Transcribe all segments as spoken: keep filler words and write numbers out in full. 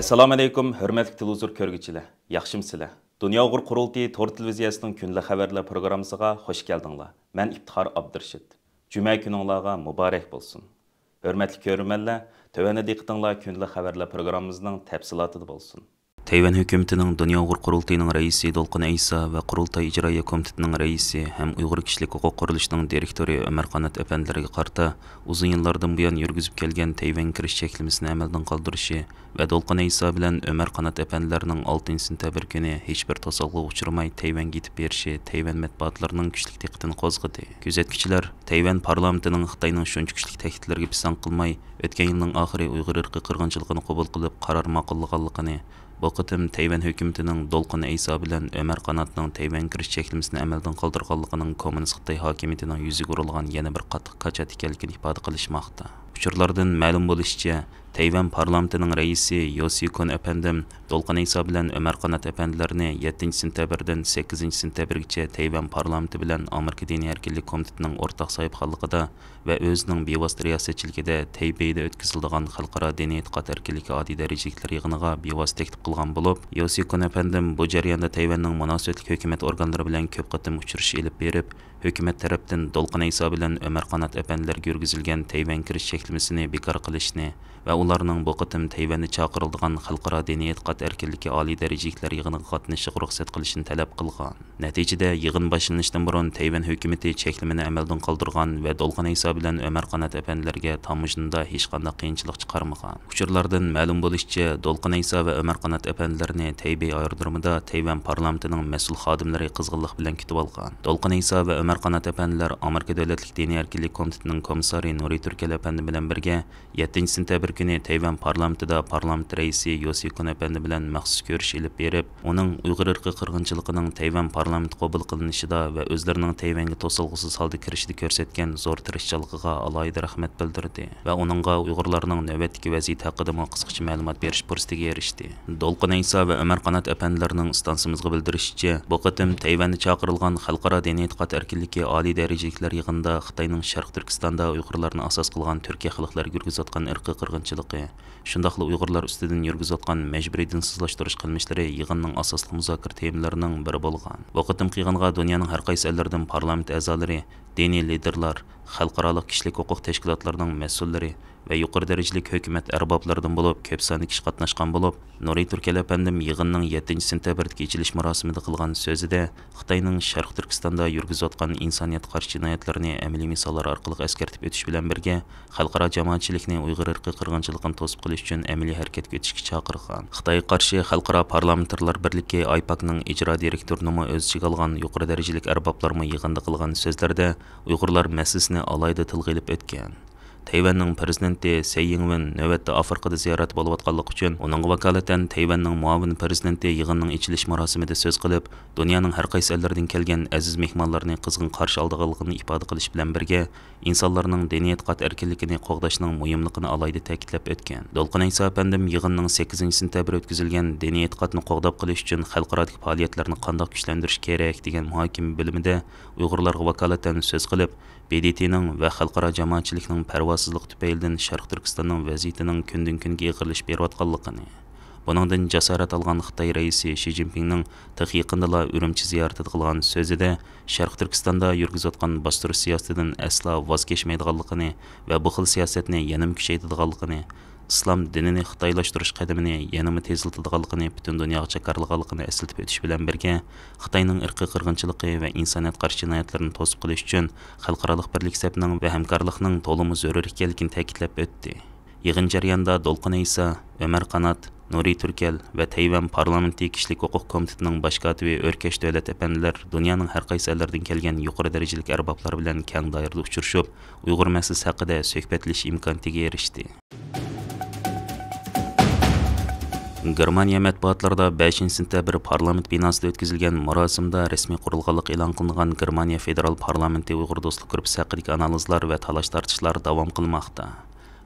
ئەسسالامۇ ئەلەيكۇم، ھۆرمەتلىك تېلېۋىزور كۆرگۈچىلەر، ياخشىمۇسىلەر؟ دۇنيا ئۇيغۇر قۇرۇلتىيى تور تېلېۋىزىيەسىنىڭ كۈندىلىك خەۋەرلەر پروگراممىسىغا خۇش كەلدىڭلار. مەن ئىپتىخار ئابدۇرېشىت. جۈمە كۈنۈڭلارغا مۇبارەك بولسۇن. ھۆرمەتلىك كۆرۈرمەنلەر، تۆۋەندە دىققىتىڭلار كۈندىلىك خەۋەرلەر پروگراممىمىزنىڭ تەپسىلاتىدا بولسۇن. تەيۋەن ھۆكۈمىتىنىڭ دۇنيا ئۇيغۇر قۇرۇلتىيىنىڭ رەئىسى دولقۇن ئەيسا ۋە قۇرۇلتاي ئىجرائىيە كومىتېتىنىڭ رەئىسى ھەم ئۇيغۇر كىشىلىك ھوقۇق قۇرۇلۇشىنىڭ دىرېكتورى ئۆمەر قانات ئەپەندىلەرگە قارىتا ئۇزۇن يىللاردىن بۇيان يۈرگۈزۈپ كەلگەن تەيۋەنگە كىرىش چەكلىمىسىنى ئەمەلدىن قالدۇرۇشى ۋە دولقۇن ئەيسا بىلەن ئۆمەر قانات ئەپەندىلەرنىڭ ئالتىنچى سېنتەبىر كۈنى ھېچبىر توسالغۇغا ئۇچرىماي تەيۋەنگە يېتىپ بېرىشى تەيۋەن مەتبۇئاتلىرىنىڭ كۈچلۈك دىققىتىنى قوزغىدى. كۆزەتكۈچىلەر تەيۋەن پارلامېنتىنىڭ خىتاينىڭ شۇنچە كۈچلۈك تەھدىتلىرىگە پىسەڭ قىلماي، ئۆتكەن يىلنىڭ ئاخىرى ئۇيغۇر ئىرقىي قىرغىنچىلىقىنى قوبۇل قىلىپ، قارار ماقۇللىغانلىقىنى، بۇ قېتىم تەيۋەن ھۆكۈمىتىنىڭ دولقۇن ئەيسا بىلەن ئۆمەر قاناتنىڭ تەيۋەنگە كىرىش چەكلىمىسىنى ئەمەلدىن قالدۇرغانلىقىنىڭ كوممۇنىست خىتاي ھاكىمىيىتىنىڭ يۈزىگە ئۇرۇلغان يەنە بىر قاتتىق كاچات ئىكەنلىكىنى ئىپادە قىلىشماقتا. ئۇچۇرلاردىن مەلۇم بولۇشىچە، تەيۋەن پارلامېنتىنىڭ رەئىسى يو سى كۇن ئەپەندىم دولقۇن ئەيسا بىلەن ئۆمەر قانات ئەپەندىلەرنى يەتتىنچى سېنتەبىردىن سەككىزىنچى سېنتەبىرگىچە تەيۋەن پارلامېنتى بىلەن ئامېرىكا دىنىي ئەركىنلىك كومىتېتىنىڭ ئورتاق ساھىبخانلىقىدا ۋە ئۆزىنىڭ بىۋاسىتە رىياسەتچىلىكىدە تەيبېيدە ئۆتكۈزۈلىدىغان خەلقئارا دىنىي ئېتىقاد ئەركىنلىكى ئالىي دەرىجىلىكلەر يىغىنىغا بىۋاسىتە تەكلىپ قىلغان بولۇپ، يو سى كۇن ئەپەندىم بۇ جەرياندا تەيۋەننىڭ مۇناسىۋەتلىك ھۆكۈمەت ئورگانلىرى بىلەن كۆپ قېتىم ئۇچرىشىش ئېلىپ بېرىپ، ھۆكۈمەت تەرەپتىن دولقۇن ئەيسا بىلەن ئۆمەر قانات ئەپەندىلەرگە يۈرگۈزۈلگەن تەيۋەنگە كىرىش چەكلىمىسىنى بىكار قىلىشنى ۋە ئۇلارنىڭ بۇ قېتىم تەيۋەندە چاقىرىلىدىغان خەلقئارا دىنىي ئېتىقاد ئەركىنلىكى ئالىي دەرىجىلىكلەر يىغىنىغا قاتنىشىشىغا رۇخسەت قىلىشنى تەلەپ قىلغان. نەتىجىدە، يىغىن باشلىنىشتىن بۇرۇن تەيۋەن ھۆكۈمىتى چەكلىمىنى ئەمەلدىن قالدۇرغان ۋە دولقۇن ئەيسا بىلەن ئۆمەر قانات ئەپەندىلەرگە تاموژنىدا ھېچقانداق قىيىنچىلىق چىقارمىغان. ئۇچۇرلاردىن مەلۇم بولۇشىچە، دولقۇن ئەيسا ۋە ئۆمەر قانات ئەپەندىلەرنى تەيبېي ئايرودرومىدا تەيۋەن پارلامېنتىنىڭ مەسئۇل خادىملىرى قىزغىنلىق بىلەن كۈتۈۋالغان. دولقۇن ئەيسا ۋە ئۆمەر قانات ئەپەندىلەر ئامېرىكا دۆلەتلىك دىنىي ئەركىنلىك كومىتېتىنىڭ كومىسسارى نۇرى تۈركەل ئەپەندى بىلەن بىرگە يەتتىنچى سېنتەبىر كۈنى تەيۋەن پارلامېنتىدا پارلامېنت رەئىسى يو سى كۇن ئەپەندى بىلەن مەخسۇس كۆرۈشۈش ئېلىپ بېرىپ، ئۇنىڭ ئۇيغۇر ئىرقىي قىرغىنچىلىقىنىڭ تەيۋەن پارلامېنتى قوبۇل قىلىنىشىدا ۋە ئۆزلىرىنىڭ تەيۋەنگە توسالغۇسىز ھالدا كىرىشىدە كۆرسەتكەن زور تىرىشچانلىقىغا ئالاھىدە رەھمەت بىلدۈردى ۋە ئۇنىڭغا ئۇيغۇرلارنىڭ نۆۋەتتىكى ۋەزىيىتى ھەققىدىمۇ قىسقىچە مەلۇمات بېرىش پۇرسىتىگە ئېرىشتى. دولقۇن ئەيسا ۋە ئۆمەر قانات ئەپەندىلەرنىڭ ئىستانسىمىزغا بىلدۈرۈشىچە، بۇ قېتىم تەيۋەندە چاقىرىلغان خەلقئارا دىنىي ئېتىقاد ئەركىنلىكى ئالىي دەرىجىلىكلەر يىغىنىدا خىتاينىڭ شەرقىي تۈركىستاندا ئۇيغۇرلارنى ئاساس قىلغان تۈركىي خەلقلەرگە يۈرگۈزۈۋاتقان ئىرقىي قىرغىنچىلىقى، شۇنداقلا ئۇيغۇرلار ئۈستىدىن يۈرگۈزۈۋاتقان مەجبۇرىي دىنسىزلاشتۇرۇش قىلمىشلىرى يىغىننىڭ ئاساسلىق مۇزاكىرە تېمىلىرىنىڭ بىرى بولغان. بۇ قېتىمقى يىغىنغا دۇنيانىڭ ھەر قايسى ئەللىرىدىن پارلامېنت ئەزالىرى، دىنىي لىدېرلار، خەلقئارالىق كىشىلىك ھوقۇق تەشكىلاتلىرىنىڭ مەسئۇللىرى ۋە يۇقىرى دەرىجىلىك ھۆكۈمەت ئەربابلىرىدىن بولۇپ كۆپ ساندا كىشى قاتناشقان بولۇپ، نۇرى تۈركەل ئەپەندىم يىغىننىڭ يەتتىنچى سېنتەبىردىكى ئېچىلىش مۇراسىمىدا قىلغان سۆزىدە خىتاينىڭ شەرقىي تۈركىستاندا يۈرگۈزۈۋاتقان ئىنسانىيەتكە قارشى جىنايەتلىرىنى ئەمەلىي مىساللار ئارقىلىق ئەسكەرتىپ ئۆتۈش بىلەن بىرگە، خەلقئارا جامائەتچىلىكنى ئۇيغۇر ئىرقىي قىرغىنچىلىقىنى توسۇپ قېلىش ئۈچۈن ئەمەلىي ھەرىكەتكە ئۆتۈشكە چاقىرغان. خىتايغا قارشى خەلقئارا پارلامېنتارلار بىرلىكى ئايپاكنىڭ ئىجرا دىرېكتورىنىمۇ ئۆز ئىچىگە ئالغان يۇقىرى دەرىجىلىك ئەربابلارمۇ يىغىندا قىلغان سۆزلىرىدە ئۇيغۇرلار مەسىلىسىنى ئالاھىدە تىلغا ئېلىپ ئۆتكەن. تەيۋەننىڭ پىرېزىدېنتى سەي يىڭۋېن نۆۋەتتە ئافرىقىدا زىيارەتتە بولۇۋاتقانلىقى ئۈچۈن، ئۇنىڭغا ۋاكالىتەن تەيۋەننىڭ مۇئاۋىن پىرېزىدېنتى يىغىننىڭ ئېچىلىش مۇراسىمىدا سۆز قىلىپ، دۇنيانىڭ ھەر قايسى ئەللىرىدىن كەلگەن ئەزىز مېھمانلارنى قىزغىن قارشى ئالىدىغانلىقىنى ئىپادە قىلىش بىلەن بىرگە، ئىنسانلارنىڭ دىنىي ئېتىقاد ئەركىنلىكىنى قوغداشنىڭ مۇھىملىقىنى ئالاھىدە تەكىتلەپ ئۆتكەن. دولقۇن ئەيسا ئەپەندىم يىغىننىڭ سەككىزىنچى سېنتەبىر ئۆتكۈزۈلگەن دىنىي ئېتىقادنى قوغداپ قېلىش ئۈچۈن خەلقئارادىكى پائالىيەتلەرنى قانداق كۈچلەندۈرۈش كېرەك دېگەن مۇھاكىمە بۆلۈمىدە ئۇيغۇرلارغا ۋاكالىتەن سۆز قىلىپ، ب د ت نىڭ ۋە خەلقئارا جامائەتچىلىكنىڭ پەرۋاسىزلىقى تۈپەيلىدىن شەرقىي تۈركىستاننىڭ ۋەزىيىتىنىڭ كۈندىن-كۈنگە ئېغىرلىشىپ بېرىۋاتقانلىقىنى، بۇنىڭدىن جاسارەت ئالغان خىتاي رەئىسى شى جىنپىڭنىڭ تېخى يېقىندىلا ئۈرۈمچى زىيارىتىدە قىلغان سۆزىدە، شەرقىي تۈركىستاندا يۈرگۈزۈۋاتقان باستۇرۇش سىياسىتىدىن ئەسلا ۋاز كەچمەيدىغانلىقىنى ۋە بۇ خىل سىياسەتنى يەنىمۇ كۈچەيتىدىغانلىقىنى، ئىسلام دىنىنى خىتايلاشتۇرۇش قەدىمىنى يەنىمۇ تېزلىتىدىغانلىقىنى پۈتۈن دۇنياغا جاكارلىغانلىقىنى ئەسلىتىپ ئۆتۈش بىلەن بىرگە، خىتاينىڭ ئىرقىي قىرغىنچىلىقى ۋە ئىنسانىيەت قارشى جىنايەتلىرىنى توسۇپ قېلىش ئۈچۈن خەلقئارالىق بىرلىك سەپنىڭ ۋە ھەمكارلىقنىڭ تولىمۇ زۆرۈر ئىكەنلىكىنى تەكىتلەپ ئۆتتى. يىغىن جەريانىدا دولقۇن ئەيسا، ئۆمەر قانات، نۇرى تۈركەل ۋە تەيۋەن پارلامېنتى كىشىلىك ھوقۇق كومىتېتىنىڭ باش كاتىپى ئۆركەش دۆلەت ئەپەندىلەر دۇنيانىڭ ھەر قايسى ئەللىرىدىن كەلگەن يۇقىرى دەرىجىلىك ئەربابلار بىلەن كەڭ دائىرىدە ئۇچرىشىپ، ئۇيغۇر مەسىلىسى ھەققىدە سۆھبەتلىشىش ئىمكانىيىتىگە ئېرىشتى. گېرمانىيە مەتبۇئاتلىرىدا بەشىنچى سېنتەبىر پارلامېنت بىناسىدا ئۆتكۈزۈلگەن مۇراسىمدا رەسمىي قۇرۇلغانلىقى ئېلان قىلىنغان گېرمانىيە فېدېرال پارلامېنتى ئۇيغۇر دوستلۇق گۇرۇپپىسى ھەققىدىكى ئانالىزلار ۋە تالاش تارتىشلار داۋام قىلماقتا.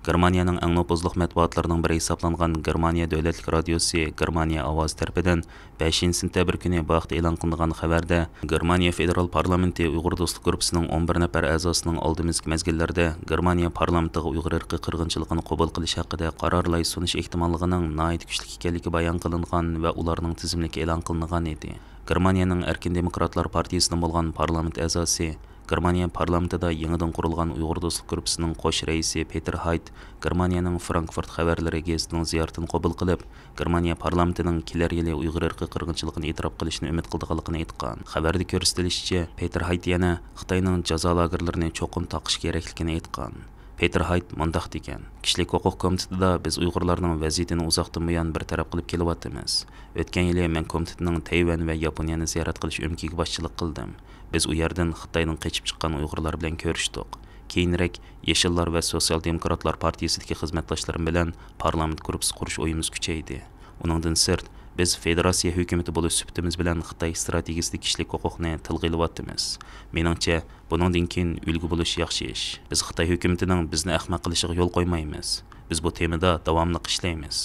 گېرمانىيەنىڭ ئەڭ نوپۇزلۇق مەتبۇئاتلىرىنىڭ بىرى ھېسابلانغان گېرمانىيە دۆلەتلىك رادىيوسى گېرمانىيە ئاۋازى تەرىپىدىن بەشىنچى سېنتەبىر كۈنى بۇ ھەقتە ئېلان قىلىنغان خەۋەردە، گېرمانىيە فېدېرال پارلامېنتى ئۇيغۇر دوستلۇق گۇرۇپپىسىنىڭ ئون بىر نەپەر ئەزاسىنىڭ ئالدىمىزدىكى مەزگىللەردە گېرمانىيە پارلامېنتىغا ئۇيغۇر ئىرقىي قىرغىنچىلىقىنى قوبۇل قىلىش ھەققىدە قارار لايىھىسى سۇنۇش ئېھتىماللىقىنىڭ ناھايىتى كۈچلۈك ئىكەنلىكى بايان قىلىنغان ۋە ئۇلارنىڭ تىزىملىكى ئېلان قىلىنغان ئىدى. گېرمانىيەنىڭ ئەركىن دېموكراتلار پارتىيىسىدىن بولغان پارلامېنت ئەزاسى، گېرمانىيە پارلامېنتىدا يېڭىدىن قۇرۇلغان ئۇيغۇر دوستلۇق گۇرۇپپىسىنىڭ قوش رەئىسى پېتېر ھايت گېرمانىيەنىڭ فرانكفورت خەۋەرلىرى گېزىتىنىڭ زىيارىتىنى قوبۇل قىلىپ، گېرمانىيە پارلامېنتىنىڭ كېلەر يىلى ئۇيغۇر ئىرقىي قىرغىنچىلىقىنى ئېتىراپ قىلىشىنى ئۈمىد قىلىدىغانلىقىنى ئېيتقان. خەۋەردە كۆرسىتىلىشىچە، پېتېر ھايت يەنە خىتاينىڭ جازا لاگېرلىرىنى چوقۇم تاقىش كېرەكلىكىنى ئېيتقان. پېتېر ھايت مۇنداق دېگەن: «كىشىلىك ھوقۇق كومىتېتىدا بىز ئۇيغۇرلارنىڭ ۋەزىيىتىنى ئۇزاقتىن بۇيان بىر تەرەپ قىلىپ كېلىۋاتىمىز. ئۆتكەن يىلى مەن كومىتېتنىڭ تەيۋەن ۋە ياپونىيەنى زىيارەت قىلىش ئۆمىكىگە باشچىلىق قىلدىم. بىز ئۇ يەردىن خىتايدىن قېچىپ چىققان ئۇيغۇرلار بىلەن كۆرۈشتۇق. كېيىنرەك يېشىللار ۋە سوتسىيال دېموكراتلار پارتىيىسىدىكى خىزمەتداشلىرىم بىلەن پارلامېنت گۇرۇپپىسى قۇرۇش ئويىمىز كۈچەيدى. ئۇنىڭدىن سىرت، بىز فېدېراتسىيە ھۆكۈمىتى بولۇش سۈپىتىمىز بىلەن خىتاي ئىستراتېگىيىسىدە كىشىلىك ھوقۇقنى تىلغا ئېلىۋاتىمىز. مېنىڭچە، بۇنىڭدىن كېيىن ئۈلگە بولۇش ياخشى ئىش. بىز خىتاي ھۆكۈمىتىنىڭ بىزنى ئەخمەق قىلىشىغا يول قويمايمىز. بىز بۇ تېمىدا داۋاملىق ئىشلەيمىز.»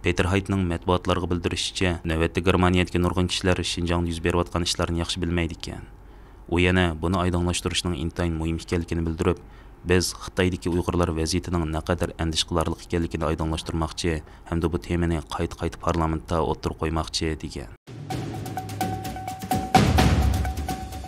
پېتېر ھايتنىڭ مەتبۇئاتلارغا بىلدۈرۈشىچە، نۆۋەتتە گېرمانىيەدىكى نۇرغۇن كىشىلەر شىنجاڭدا يۈز بېرىۋاتقان ئىشلارنى ياخشى بىلمەيدىكەن. ئۇ يەنە بۇنى ئايدىڭلاشتۇرۇشنىڭ ئىنتايىن مۇھىم ئىكەنلىكىنى بىلدۈرۈپ، بىز خىتايدىكى ئۇيغۇرلار ۋەزىيىتىنىڭ نەقەدەر ئەندىشە قىلارلىق ئىكەنلىكىنى ئايدىڭلاشتۇرماقچى ھەمدە بۇ تېمىنى قايتا-قايتا پارلامېنتتا ئوتتۇرىغا قويماقچى، دېگەن.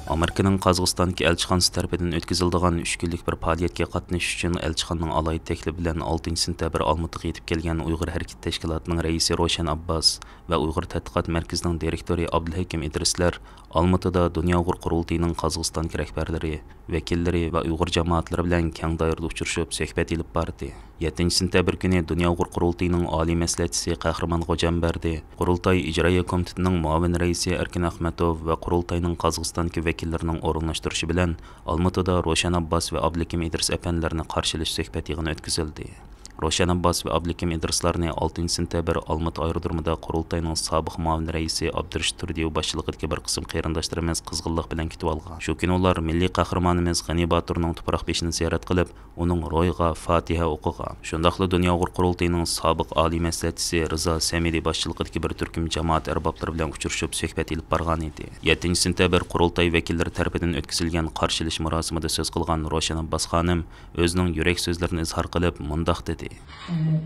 ئامېرىكىنىڭ قازاقىستاندىكى ئەلچىخانىسى تەرىپىدىن ئۆتكۈزۈلىدىغان ئۈچ كۈنلۈك بىر پائالىيەتكە قاتنىشىش ئۈچۈن ئەلچىخانىنىڭ ئالاھىدە تەكلىپى بىلەن ئالتىنچى سېنتەبىر ئالمۇتىغا يېتىپ كەلگەن ئۇيغۇر ھەرىكىتى تەشكىلاتىنىڭ رەئىسى روشەن ئابباس ۋە ئۇيغۇر تەتقىقات مەركىزىنىڭ دىرېكتورى ئابدۇلھېكىم ئىدرىسلەر ئالمۇتىدا دۇنيا ئۇيغۇر قۇرۇلتىيىنىڭ قازاقىستاندىكى رەھبەرلىرى، ۋەكىللىرى ۋە ئۇيغۇر جامائەتلىرى بىلەن كەڭ دائىرىدە ئۇچرىشىپ، سۆھبەت ئېلىپ باردى. يەتتىنچى سېنتەبىر كۈنى دۇنيا ئۇيغۇر قۇرۇلتىيىنىڭ ئالىي مەسلىھەتچىسى قەھرىمان غوجامبەردى، قۇرۇلتاي ئىجرائىيە كومىتېتىنىڭ مۇئاۋىن رەئىسى ئەركىن ئەخمەتوف ۋە قۇرۇلتاينىڭ قازاقىستاندىكى ۋەكىللىرىنىڭ ئورۇنلاشتۇرۇشى بىلەن ئالمۇتىدا روشەن ئابباس ۋە ئابلىكىم ئىدرىس ئەپەندىلەرنى قارشى ئېلىش سۆھبەت يىغىنى ئۆتكۈزۈلدى. روشەن ئابباس ۋە ئابلىكىم ئىدرىسلارنى ئالتىنچى سېنتەبىر ئالمۇتا ئايرودرومىدا قۇرۇلتاينىڭ سابىق مۇئاۋىن رەئىسى ئابدۇرېشىت تۇردىيېۋ باشچىلىقىدىكى بىر قىسىم قېرىنداشلىرىمىز قىزغىنلىق بىلەن كۈتۈۋالغان. شۇ كۈنى ئۇلار مىللىي قەھرىمانىمىز غېنى باتۇرنىڭ تۇپراق بېشىنى زىيارەت قىلىپ، ئۇنىڭ روھىغا فاتىھە ئوقۇغان. شۇنداقلا دۇنيا ئۇيغۇر قۇرۇلتىيىنىڭ سابىق ئالىي مەسلىھەتچىسى رىزا سەمىدى باشچىلىقىدىكى بىر تۈركۈم جامائەت ئەربابلىرى بىلەن ئۇچرىشىپ، سۆھبەت ئېلىپ بارغان ئىدى. يەتتىنچى سېنتەبىر قۇرۇلتاي ۋەكىللىرى تەرىپىدىن ئۆتكۈزۈلگەن قارشى ئېلىش مۇراسىمىدا سۆز قىلغان روشەن ئابباس خانىم ئۆزىنىڭ يۈرەك سۆزلىرىنى ئىزھار قىلىپ، مۇنداق دېدى.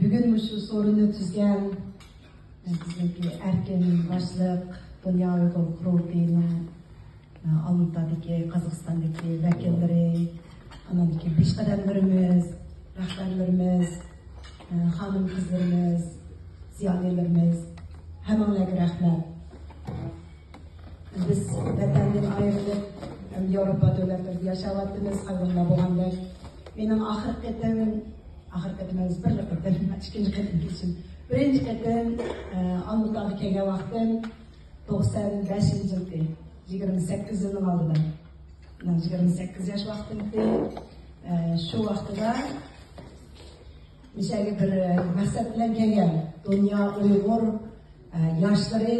بۈگۈن مۇشۇ سورۇننى تۈزگەن بىزنىڭكى ئەركىن باشلىق، دۇنيا ئۇيغۇر قۇرۇلتىيىنىڭ، ئە، ئالمۇتادىكى، قازاقىستاندىكى ۋەكىللىرى، ئانىڭدىكى پېشقەدەملىرىمىز، رەھبەرلىرىمىز، ئە، خانىم-قىزلىرىمىز، زىيالىيلىرىمىز، ھەممىڭلارغا رەھمەت. بىز ۋەتەندىن ئايرىلىپ، ياۋروپا دۆلەتلىرىدە ياشاۋاتىمىز، ھايۋانلار بولغاندەك. مېنىڭ ئاخىرقى قېتىم، ئاخىرقى قېتىم ئەمەس، بىرلا قېتىم، ئىككىنچى قېتىم كېلىشىم. بىرىنچى قېتىم، ئە، ئالمۇتاغا كەلگەن ۋاقتىم توقسان بەشىنچى يىلى، يىگىرمە سەككىز يىلنىڭ ئالدىدا. مېنىڭ يىگىرمە سەككىز ياش ۋاقتىمتى. ئە، شۇ ۋاقتىدا مۇشۇ يەرگە بىر مەقسەت بىلەن كەلگەن. دۇنيا ئۇيغۇر، ئە، ياشلىرى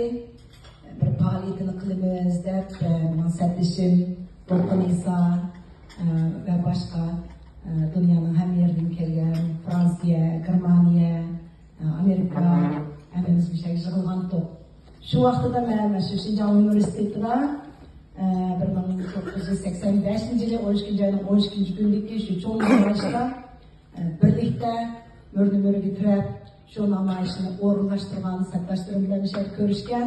بىر پائالىيىتىنى قىلىمىز دەپ، ئە، مېنىڭ سەپدىشىم دولقۇن ئىسا، ئە، ۋە باشقا، ئە، دۇنيانىڭ ھەممە يېرىدىن كەلگەن، فرانسىيە، گېرمانىيە، ئە، ئامېرىكا، ھەممىمىز مۇشۇ يەرگە يىغىلغانتۇق. شۇ ۋاقتىدا مەن مانا شۇ شىنجاڭ ئۇنىۋېرسىتېتىدا، ئە، بىر مىڭ توققۇز يۈز سەكسەن بەشىنچى يىلى ئون ئىككىنچى ئاينىڭ ئون ئىككىنچى كۈنىدىكى شۇ چوڭ نامايىشتا، ئە، بىرلىكتە مۈرىنى مۈرىگە تىرەپ، شۇ نامايىشنى ئورۇنلاشتۇرغان سەپداشلىرىم بىلەن مۇشۇ يەردە كۆرۈشكەن.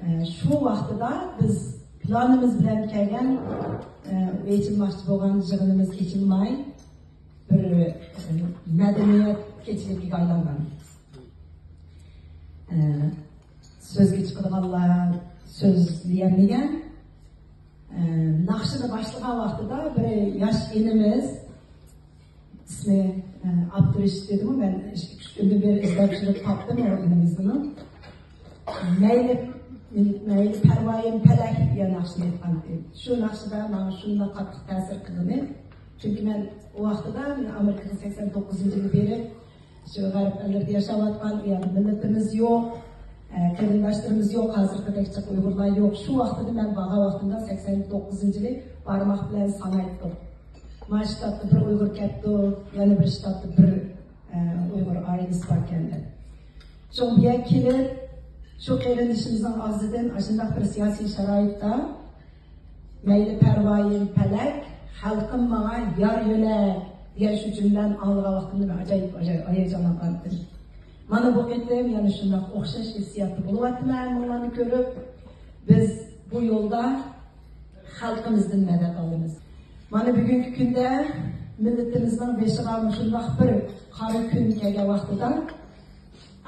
ئە، شۇ ۋاقتىدا بىز پىلانىمىز بىلەن كەلگەن، ئە، ئېچىلماقچى بولغان يىغىنىمىز ئېچىلماي، بىر، ئە، مەدەنىيەت كېچىلىكىگە ئايلانغان. ئە، سۆزگە چىقىدىغانلار سۆزلىيەلمىگەن. ئە، ناخشىنى باشلىغان ۋاقتىدا بىر ياش ئىنىمىز، ئىسمى، ئە، ئابدۇرېشىت دېدىمۇ، مەن ئىككى-ئۈچ كۈندىن بېرى ئىزدەپ يۈرۈپ تاپتىم ئۇ ئىنىمىزنى. مەيلى، مەيلى پەرۋايىم پەلەك دېگەن ناخشىنى ئېيتقانتى. شۇ ناخشىدا ماڭا شۇنداق قاتتىق تەسىر قىلغىنى. چۈنكى مەن ئۇ ۋاقتىدا، مەن ئامېرىكىغا سەكسەن توققۇزىنچى يىلى بېرىپ، شۇ غەرب ئەللىرىدە ياشاۋاتقان، ئۇ يەردە مىللىتىمىز يوق، ئە، قېرىنداشلىرىمىز يوق، ھازىرقىدەك جىق ئۇيغۇرلار يوق. شۇ ۋاقتىدا مەن بارغان ۋاقتىمدا سەكسەن توققۇزىنچى يىلى بارماق بىلەن سانايتتۇق. ما شتاتتا بىر ئۇيغۇر كەپتۇ، يەنە بىر شتاتتا بىر، ئە، ئۇيغۇر ئائىلىسى باركەن دەپ. شۇڭا بۇ يەرگە كېلىپ، شۇ قېرىندىشىمىزنىڭ ئاغزىدىن ئاشۇنداق بىر سىياسىي شارائىتتا، مەيلى پەرۋايىم پەلەك، خەلقىم ماڭا يار يۆلەك دېگەن شۇ جۈملىلەرنى ئاڭلىغان ۋاقتىمدا مەن ئاجايىپ، ئاجايىپ ھاياجانلانغانتىم. مانا بۇ قېتىم يەنە شۇنداق ئوخشاش ھېسسىياتتا بولۇۋاتىمەن، مۇنۇلارنى كۆرۈپ. بىز بۇ يولدا خەلقىمىزدىن مەدەت ئالىمىز. مانا بۈگۈنكى كۈندە مىللىتىمىزنىڭ بېشىغا مۇشۇنداق بىر قارا كۈن كەلگەن ۋاقتىدا،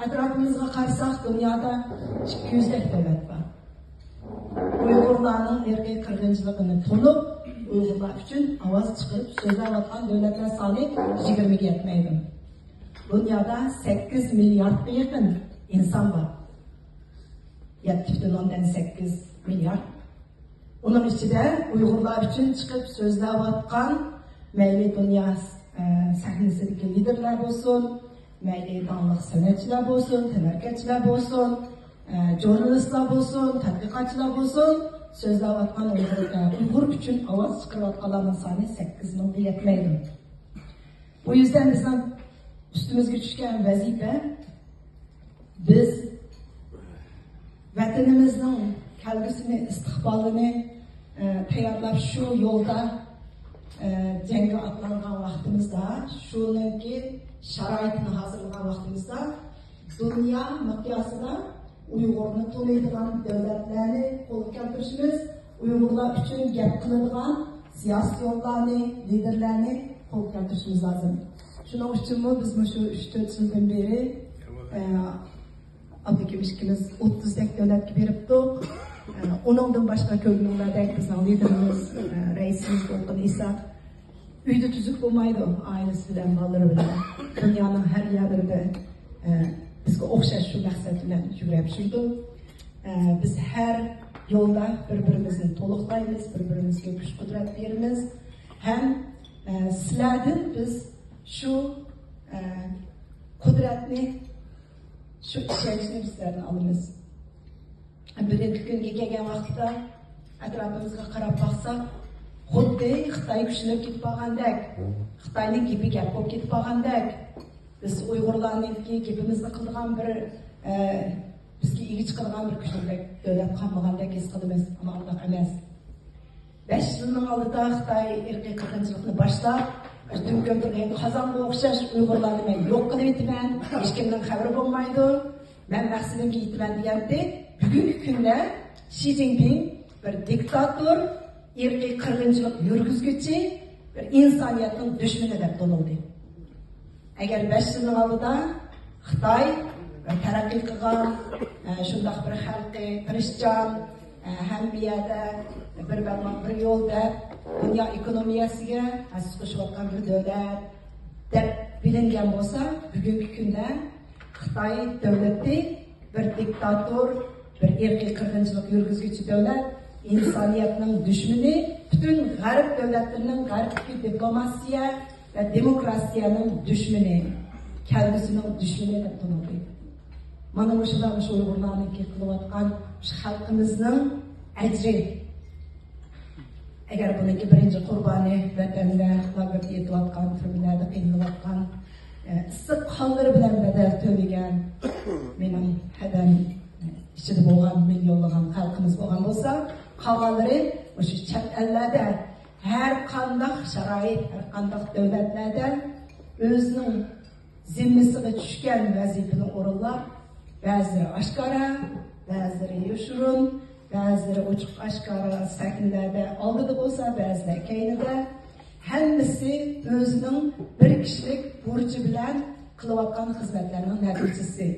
ئەتراپىمىزغا قارىساق، دۇنيادا ئىككى يۈزدەك دۆلەت بار. ئۇيغۇرلارنىڭ ئىرقىي قىرغىنچىلىقىنى تونۇپ، ئۇيغۇرلار ئۈچۈن ئاۋاز چىقىرىپ سۆزلەۋاتقان دۆلەتلەر سانى يىگىرمىگە يەتمەيدۇ. دۇنيادا سەككىز مىلياردقا يېقىن ئىنسان بار. يەتتە پۈتۈن ئوندىن سەككىز مىليارد. ئۇنىڭ ئىچىدە ئۇيغۇرلار ئۈچۈن چىقىپ سۆزلەۋاتقان، مەيلى دۇنيا، ئە، سەھنىسىدىكى لىدېرلار بولسۇن، مەيلى داڭلىق سەنئەتچىلەر بولسۇن، تەنھەرىكەتچىلەر بولسۇن، ئە، ژۇرنالىستلار بولسۇن، تەتقىقاتچىلار بولسۇن، سۆزلەۋاتقان ئۇيغۇر، ئە، ئۇيغۇر ئۈچۈن ئاۋاز چىقىرىۋاتقانلارنىڭ سانى سەككىز مىڭغا يەتمەيدۇ. بۇ يۈزدىن بىزنىڭ ئۈستىمىزگە چۈشكەن ۋەزىپە، بىز ۋەتىنىمىزنىڭ كەلگۈسىنى، ئىستىقبالىنى، ئە، تەييارلاپ، شۇ يولدا، ئە، جەڭگە ئاتلانغان ۋاقتىمىزدا، شۇنىڭكى شارائىتىنى ھازىرلىغان ۋاقتىمىزدا، دۇنيا مىقياسىدا ئۇيغۇرنى تونۇيدىغان دۆلەتلەرنى قولغا كەلتۈرۈشىمىز، ئۇيغۇرلار ئۈچۈن گەپ قىلىدىغان سىياسىيونلارنى، لىدېرلەرنى قولغا كەلتۈرۈشىمىز لازىم. شۇنىڭ ئۈچۈنمۇ بىز مۇشۇ ئۈچ تۆت يىلدىن بېرى، ئە، ئابلىكىم ئىككىمىز ئوتتۇزدەك دۆلەتكە بېرىپتۇق. ئە، ئۇنىڭدىن باشقا، كۆرگىنىڭلاردەك، بىزنىڭ لىدېرىمىز، ئە، رەئىسىمىز دولقۇن ئىسا ئۆيدە تۈزۈك بولمايدۇ، ئائىلىسى بىلەن، بالىلىرى بىلەن. دۇنيانىڭ ھەر يەرلىرىدە، ئە، بىزگە ئوخشاش شۇ مەقسەت بىلەن يۈگرەپ يۈرىدۇ. ئە، بىز ھەر يولدا بىر-بىرىمىزنى تولۇقلايمىز، بىر-بىرىمىزگە كۈچ-قۇدرەت بېرىمىز. ھەم، ئە، سىلەردىن بىز شۇ، ئە، قۇدرەتنى، شۇ ئىشەنچنى بىز سىلەردىن ئالىمىز. بۈگۈنكى كۈنگە كەلگەن ۋاقىتتا ئەتراپىمىزغا قاراپ باقساق، خۇددى خىتاي كۈچلىنىپ كېتىپ قالغاندەك، خىتاينىڭ گېپى گەپ بولۇپ كېتىپ قالغاندەك، بىز ئۇيغۇرلارنىڭكى گېپىمىزنى قىلىدىغان بىر، ئە، بىزگە ئىگە چىقىدىغان بىر كۈچلۈك دۆلەت قالمىغاندەك ھېس قىلىمىز، ئەمما ئۇنداق ئەمەس. بەش يىلنىڭ ئالدىدا خىتاي ئىرقىي قىرغىنچىلىقنى باشلاپ، بىر دۈم كۆمدۈرگەن قازانغا ئوخشاش ئۇيغۇرلارنى مەن يوق قىلىۋېتىمەن، ھېچكىمنىڭ خەۋىرى بولمايدۇ، مەن مەقسىتىمگە يېتىمەن دېگەنتى. بۈگۈنكى كۈندە شى جىنپىڭ بىر دىكتاتور، ئىرقىي قىرغىنچىلىق يۈرگۈزگۈچى، بىر ئىنسانىيەتنىڭ دۈشمىنى دەپ تونۇلدى. ئەگەر بەش يىلنىڭ ئالدىدا خىتاي بىر تەرەققىي قىلغان، ئە، شۇنداق بىر خەلقى تىرىشچان، ئە، ھەممە يەردە بىر بەلباغ بىر يول دەپ، دۇنيا ئېكونومىيەسىگە ھەسسە قوشۇۋاتقان بىر دۆلەت دەپ بىلىنگەن بولسا، بۈگۈنكى كۈندە خىتاي دۆلىتى بىر دىكتاتور، بىر ئىرقىي قىرغىنچىلىق يۈرگۈزگۈچى دۆلەت، ئىنسانىيەتنىڭ دۈشمىنى، پۈتۈن غەرب دۆلەتلىرىنىڭ، غەربتىكى دىپلوماتىيە ۋە دېموكراتىيەنىڭ دۈشمىنى، كەلگۈسىنىڭ دۈشمىنى دەپ تونۇلدى. مانا مۇشۇلار مۇشۇ ئۇيغۇرلارنىڭكى قىلىۋاتقان، مۇشۇ خەلقىمىزنىڭ ئەجرى. ئەگەر بۇنىڭكى بىرىنچى قۇربانى ۋەتەندە لاگېردا يېتىۋاتقان، تۈرمىلەردە قىينىلىۋاتقان، ئە، ئىسسىق قانلىرى بىلەن بەدەل تۆلىگەن مېنىڭ ھەدەم ئىچىدە بولغان مىليونلىغان خەلقىمىز بولغان بولسا، قالغانلىرى مۇشۇ چەت ئەللەردە ھەر قانداق شارائىت، ھەر قانداق دۆلەتلەردە ئۆزىنىڭ زىممىسىغا چۈشكەن ۋەزىپىنى ئورۇنلاپ، بەزىلىرى ئاشكارا، بەزىلىرى يوشۇرۇن، بەزىلىرى ئوچۇق ئاشكارا سەھنىلەردە ئالدىدا بولسا، بەزىلەر كەينىدە، ھەممىسى ئۆزىنىڭ بىر كىشىلىك بۇرچى بىلەن قىلىۋاتقان خىزمەتلەرنىڭ نەتىجىسى.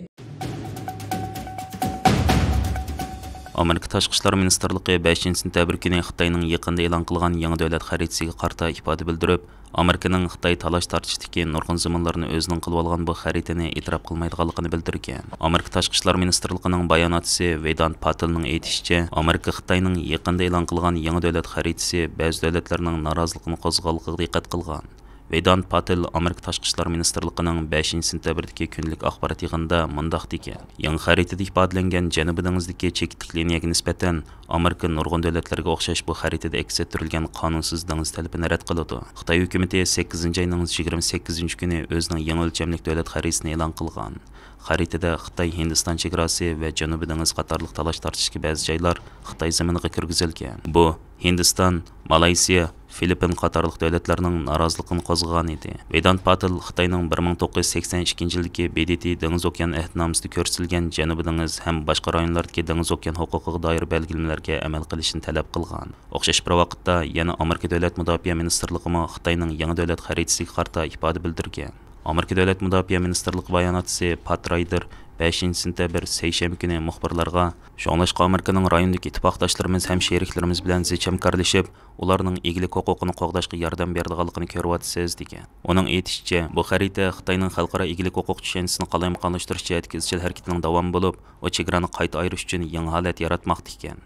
ئامېرىكا تاشقى ئىشلار مىنىستىرلىقى بەشىنچى سېنتەبىر كۈنى خىتاينىڭ يېقىندا ئېلان قىلغان يېڭى دۆلەت خەرىتىسىگە قارىتا ئىپادە بىلدۈرۈپ، ئامېرىكىنىڭ خىتاي تالاش-تارتىشتىكى نۇرغۇن زېمىنلىرىنى ئۆزىنىڭ قىلىۋالغان بۇ خەرىتىنى ئېتىراپ قىلمايدىغانلىقىنى بىلدۈرگەن. ئامېرىكا تاشقى ئىشلار مىنىستىرلىقىنىڭ باياناتچىسى ۋېدانت پاتېلنىڭ ئېيتىشىچە، ئامېرىكا خىتاينىڭ يېقىندا ئېلان قىلغان يېڭى دۆلەت خەرىتىسى بەزى دۆلەتلەرنىڭ نارازىلىقىنى قوزغىغانلىقىغا دىققەت قىلغان. ۋېدانت پاتېل ئامېرىكا تاشقى ئىشلار مىنىستىرلىقىنىڭ بەشىنچى سېنتەبىردىكى كۈندىلىك ئاخبارات يىغىنىدا مۇنداق دېگەن: يېڭى خەرىتىدە ئىپادىلەنگەن جەنۇبىي دېڭىزدىكى چېكىتلىك لىنىيەگە نىسبەتەن ئامېرىكا نۇرغۇن دۆلەتلەرگە ئوخشاش بۇ خەرىتىدە ئەكس ئەتتۈرۈلگەن قانۇنسىز دېڭىز تەلىپىنى رەت قىلىدۇ. خىتاي ھۆكۈمىتى سەككىزىنچى ئاينىڭ يىگىرمە سەككىزىنچى كۈنى ئۆزىنىڭ يېڭى ئۆلچەملىك دۆلەت خەرىتىسىنى ئېلان قىلغان. خەرىتىدە خىتاي ھىندىستان چېگراسى ۋە جەنۇبىي دېڭىز قاتارلىق تالاش تارتىشتىكى بەزى جايلار خىتاي زېمىنىغا كىرگۈزۈلگەن. بۇ ھىندىستان، مالايسىيا، فىلىپپىن قاتارلىق دۆلەتلەرنىڭ نارازىلىقىنى قوزغىغان ئىدى. ۋېدانت پاتېل خىتاينىڭ بىر مىڭ توققۇز يۈز سەكسەن ئىككىنچى يىلدىكى ب د ت دېڭىز ئوكيان ئەھدىنامىسىدا كۆرسىتىلگەن جەنۇبىي دېڭىز ھەم باشقا رايونلاردىكى دېڭىز ئوكيان ھوقۇقىغا دائىر بەلگىلىمىلەرگە ئەمەل قىلىشنى تەلەپ قىلغان. ئوخشاش بىر ۋاقىتتا يەنە ئامېرىكا دۆلەت مۇداپىئە مىنىستىرلىقىمۇ خىتاينىڭ يېڭى دۆلەت خەرىتىسىگە قارىتا ئىپادە بىلدۈرگەن. ئامېرىكا دۆلەت مۇداپىئە مىنىستىرلىقى باياناتچىسى پات رايدېر بەشىنچى سېنتەبىر سەيشەنبە كۈنى مۇخبىرلارغا، شۇڭلاشقا ئامېرىكىنىڭ رايوندىكى ئىتتىپاقداشلىرىمىز ھەم شېرىكلىرىمىز بىلەن زىچ ھەمكارلىشىپ، ئۇلارنىڭ ئىگىلىك ھوقۇقىنى قوغداشقا ياردەم بېرىدىغانلىقىنى كۆرۈۋاتىسىز، دېگەن. ئۇنىڭ ئېيتىشىچە، بۇ خەرىتە خىتاينىڭ خەلقئارا ئىگىلىك ھوقۇق چۈشەنچىسىنى قالايمىقانلاشتۇرۇش جەھەتتىكى ئىزچىل ھەرىكىتىنىڭ داۋامى بولۇپ، ئۇ چېگرانى قايتا ئايرىش ئۈچۈن يېڭى ھالەت ياراتماقتا ئىكەن.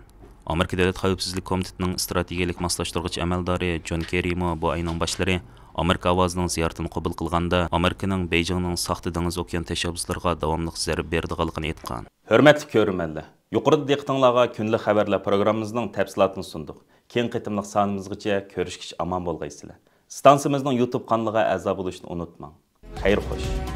ئامېرىكا دۆلەت خەۋپسىزلىك كومىتېتىنىڭ ئىستراتېگىيەلىك ماسلاشتۇرغۇچى ئەمەلدارى جون كېررىمۇ بۇ ئاينىڭ باشلىرى ئامېرىكا ئاۋازىنىڭ زىيارىتىنى قوبۇل قىلغاندا، ئامېرىكىنىڭ بېيجىڭنىڭ ساختا دېڭىز ئوكيان تەشەببۇسلىرىغا داۋاملىق زەربە بېرىدىغانلىقىنى ئېيتقان. ھۆرمەتلىك كۆرۈرمەنلەر، يۇقىرىدا دىققىتىڭلارغا كۈندىلىك خەۋەرلەر پروگراممىمىزنىڭ تەپسىلاتىنى سۇندۇق. كېيىنكى قېتىملىق سانىمىزغىچە كۆرۈشكىچە ئامان بولغايسىلەر. ئىستانسىمىزنىڭ يۇتۇب قانىلىغا ئەزا بولۇشنى ئۇنتۇماڭ. خەير خوش.